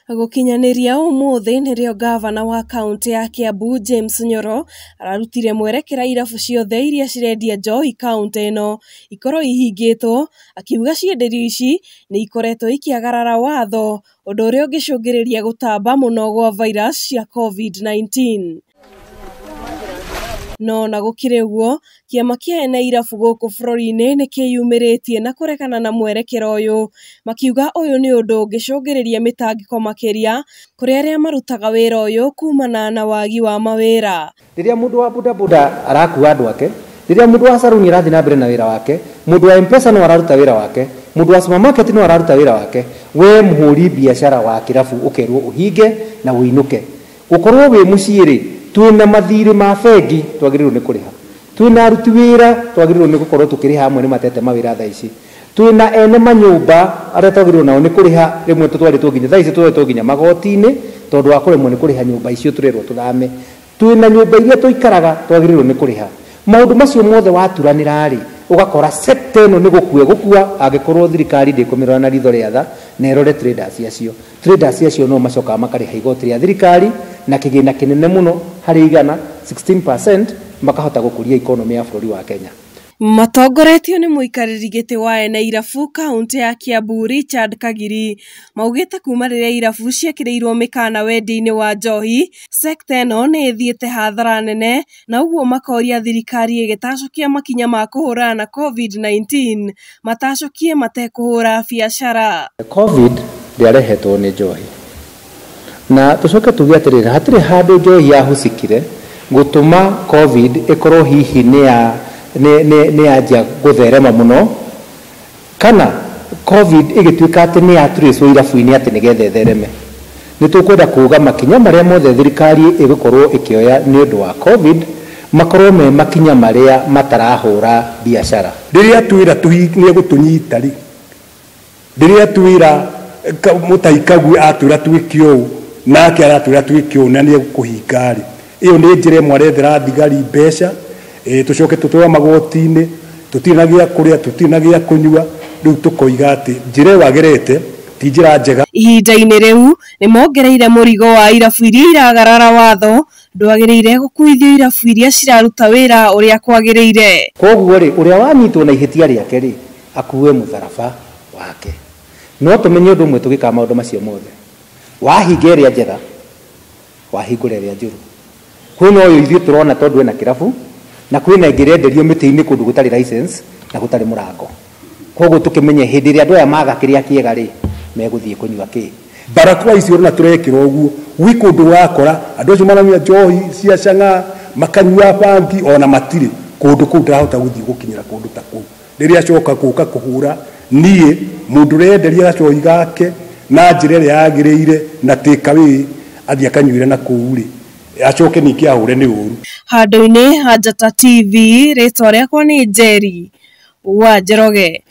Gũkinyanĩria ũmũthĩ nĩrĩo ngavana wa kaũntĩ ya Kiambu James Nyoro ararutire mwerekera irabu ciothe iria cirendia njohi kaũntĩ ĩno ikorwo ihingĩtwo, akiuga cienderio ici nĩ ikoretwo ikĩagarara watho, ũndũ ũrĩa ũngĩcũngĩrĩria gũtamba mũno gwa virus cia COVID-19. No ona gũkĩrĩ ũguo, kĩama kĩa ene irabu gũkũ bũrũri-inĩ nĩkĩyumĩrĩtie na kũregana na mwerekera ũyũ, makiuga ũyũ nĩ ũndũ ũngĩcũngĩrĩria mĩtangĩko makĩria kũrĩ arĩa marutaga wĩra ũyũ kumana na wagi wa mawĩra. Rĩrĩa mũndũ wa bodaboda arakua andũ ake, rĩrĩa mũndũ wa saruni arathiĩ na mbere na wĩra wake, mũndũ wa M-Pesa no araruta wĩra wake, mũndũ wa supermarket no araruta wĩra wake, we mũhũri biacara wa kĩrabu ũkerwo ũhinge na ũinũke. Gũkorwo wĩ mũciĩ rĩ, twĩna mathirĩ ma bengi twagĩrĩirwo nĩ kũrĩha, twĩna aruti wĩra twagĩrĩirwo nĩ gũkorwo tũkĩrĩha, amwe nĩ matete mawĩra thaa ici, twĩna ene manyũmba arĩa twagĩrĩirwo nao nĩ kũrĩha, rĩmwe tũtwarĩtwo nginya thaa ici tũtwarĩtwo nginya magoti-inĩ tondũ wa kũremwo nĩ kũrĩha nyũmba icio tũrerwo tũthame, twĩna nyũmba iria tũikaraga twagĩrĩirwo nĩ kũrĩha. Maũndũ macio mothe waturanĩra rĩ, ũgakora sector ĩno nĩ gũkua ĩgũkua angĩkorwo thirikari ndĩkũmĩrora na ritho rĩa tha na ĩrore traders acio. Traders acio no macokaga makarĩha igoti rĩa thirikari na kĩgĩna kĩnene mũno harĩ igana 16%, makahota gũkũria economy ya bũrũri wa Kenya. Matongoretio nĩ mũikarĩri gĩtĩ wa ene irabu kaũntĩ ya Kiambu Richard Kagiri maugĩte kuma rĩrĩa irabu ciekĩrĩirwo mĩkana wendia-inĩ wa njohi, sekta ĩno nĩ ĩthiĩte hathara nene na ũguo makoria thirikari ĩgĩtacũkia makinya ma kũhũrana na COVID-19 matacũkie matekũhũra biacara. COVID ndĩarehetwo nĩ njohi, na tũcoke tuge atĩrĩrĩ, hatirĩ handũ njohi yahucikire gũtũma COVID ĩkorwo hihi nĩ yanjia gũtherema mũno, kana COVID ĩgĩtuĩka atĩ nĩ yaturĩcwo irabu-inĩ atĩ nĩgetha ĩthereme. Nĩ tũkwenda kuga makinya marĩa mothe thirikari ĩgũkorwo ĩkĩoya nĩ ũndũ wa COVID makorwo me makinya marĩa matarahũra biacara. Rĩrĩa twĩra nĩ egũtũnyita rĩ, rĩrĩa twĩra Mutahi Kagwe atwĩra twĩke ũũ nake aratwĩra twĩke ũũ na nĩ egũkũhinga rĩ, ĩyo nĩ njĩra ĩmwe arethera thigari mbeca, tũcoke tũtware magoti-inĩ, tũtirĩ na gĩa kũrĩa, tũtirĩ na gĩa kũnyua, rĩu tũkoiga atĩ njĩra ĩyo agerete ti njĩra njega. Ihinda-inĩ rĩu nĩ mongereire mũrigo wa irabu iria iragarara watho ndwagĩrĩire gũkuithio irabu iria ciraruta wĩra ũrĩa kwagĩrĩire. Koguo rĩ, ũrĩa wanyitwo na ihĩtia rĩake rĩ, akue mũtharaba wake. No tũmenye ũndũ ũmwe tũgĩka maũndũ macio mothe, wahinga ĩrĩa njega, wahingũra ĩrĩa njũru. Kwĩna ũyũ ithuĩ tũrona tondũ ena kĩrabu, na kwĩna ĩngĩ ĩrenderio mĩtĩ-inĩ kũndũ gũtarĩ license na gũtarĩ mũrango. Koguo tũkĩmenye hĩndĩ ĩrĩa andũ aya maga kĩrĩa kĩega rĩ, megũthiĩ kũnyua kĩ. Barakoa icio ũrona tũrekĩra ũguo, gwĩ kũndũ ũrakora andũ acio maranyua njohi cia chang'aa, makanyua bangi ona matirĩ kũndũ kũu, ndarahota gũthiĩ gũkinyĩra kũndũ ta kũu. Rĩrĩa acoka gũka kũhũra niĩ mũndũ ũrenderia gacohi gake na njĩra ĩrĩa yagĩrĩire na take away, athiĩ akanyuĩre na kũu rĩ, acoke ningĩ ahũre nĩ ũru. Handũ-inĩ ha Njata TV, rĩtwa rĩakwa nĩ Njeri wa Njoroge.